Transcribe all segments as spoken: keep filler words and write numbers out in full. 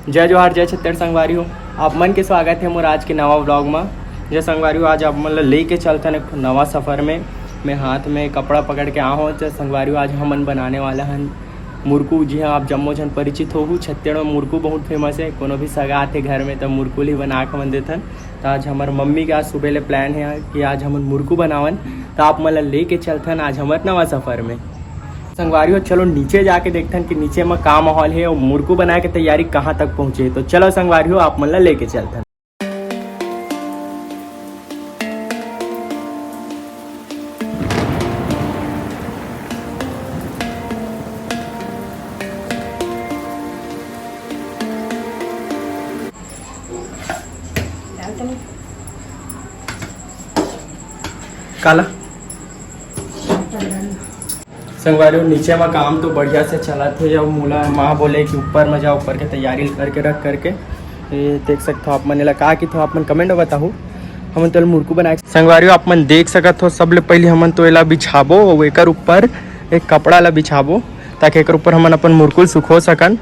जय जोहार, जय छत्तीसगढ़ संगवारी हो। आप मन के स्वागत हे मोर आज के नवा vlog म। जय संगवारी हो, आज आप मन ल लेके चलथन एक ठो नवा सफर में। मैं हाथ में कपड़ा पकड़ के आ हूँ। जय संगवारी हो, आज हमन बनाने वाला हन मुरकू। जी हाँ, आप जम्मो झन परिचित होहू, छत्तीसगढ़ में मुरकू बहुत famous है। कोनो भी सगा आथे घर में, त मुरकू ल ही बना के हमन देथन। त आज हमर मम्मी के आज सुबह ले plan है कि आज हमन मुरकू बनावन, त आप मन ल लेके चलथन आज हमर नवा सफर में। संगवारी हो, चलो नीचे जाके देखथन कि नीचे म का माहौल है और मुरकू बनाए के तैयारी कहाँ तक पहुँचे। तो चलो संगवारी हो, आप मन ल लेके चलथन। काला? संगवारी हो, नीचे म काम तो बढ़िया से चलत हे। अब मोला माँ बोले कि ऊपर म जाओ, ऊपर के तैयारी करके रख करके। ये देख सकत हो आप मन, एला का किथो आप मन comment म बताहू। हमन तो एला मुरकू बनाए। संगवारी हो, आप मन देख सकत हो, सबले पहले हमन तो एला बिछाबो अउ एकर ऊपर एक कपड़ा ला बिछाबो, ताकि एकर ऊपर हमन अपन मुरकू ल सुखो सकन।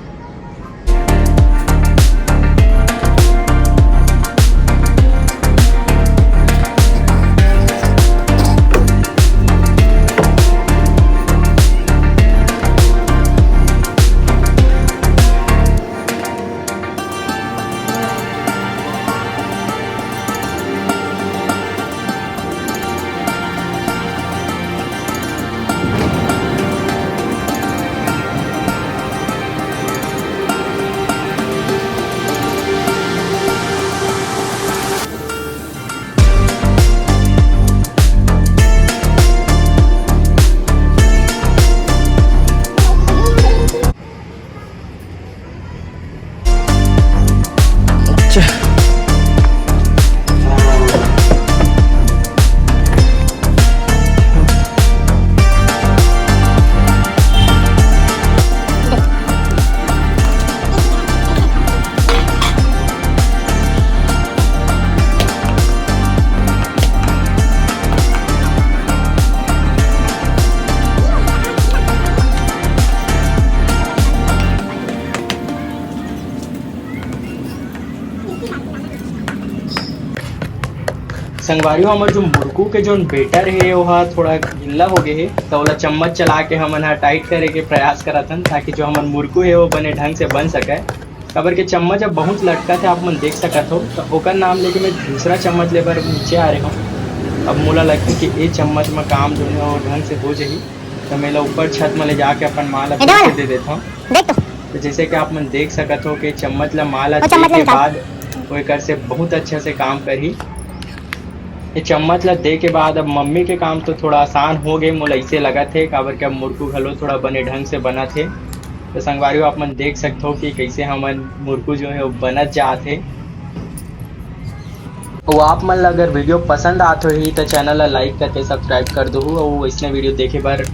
संगवारी हो, हमर जो मुरकू के जोन batter हे, ओहा थोड़ा गिल्ला हो गे हे, त ओला चम्मच चला के हमन ह tight करे के प्रयास करत हन, ताकि जो हमर मुरकू हे, वो बने ढंग से बन सकय। काबर के चम्मच अब बहुत लटकत हे, आप मन देख सकत हो, त ओकर नाम लेके मैं दूसरा चम्मच ले बर नीचे आ रहे हूँ। अब मोला लगथे कि ए चम्मच म काम जो हे, वो ढंग से हो जाही, त मैं एला ऊपर छत म ले जाके अपन माँ ला ए, फिर से दे देथव। देख तो। तो जैसे कि आप मन देख सकत हो कि चम्मच ला माँ ला वो चम्मच दे के निकाल। बाद वो एकर से बहुत अच्छा से काम करही। ये चम्मच ला दे के बाद अब मम्मी के काम तो थोड़ा आसान हो गए, मोला ऐसे लगत हे, काबर के अब मुरकू घलो थोड़ा बने ढंग से बनत हे। तो संगवारी हो, आप मन देख सकत हो कि कैसे हमन मुरकू जो है वो बनत जात हे। अउ आप मन ला अगर video पसंद आत होही, त channel ला like करके subscribe कर दुहू, अउ वैसने video देखे बर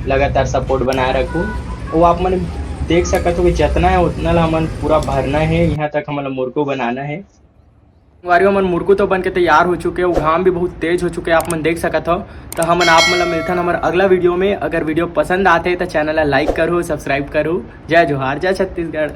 लगातार support बनाए रखू। अउ आप मन देख सकत हो कि जतना है, उतना ला हमन पूरा भरना है, यहाँ तक हमन ला मुरकू बनाना है। संगवारी हो, हमन मुरकू तो बन के तैयार हो चुके, अउ घाम भी बहुत तेज हो चुके, आप मन देख सकत हो। त हमन आप मन ला मिलथन हमर अगला video में। अगर video पसंद आते, त channel ला like करो, subscribe करो। जय जोहार, जय छत्तीसगढ़।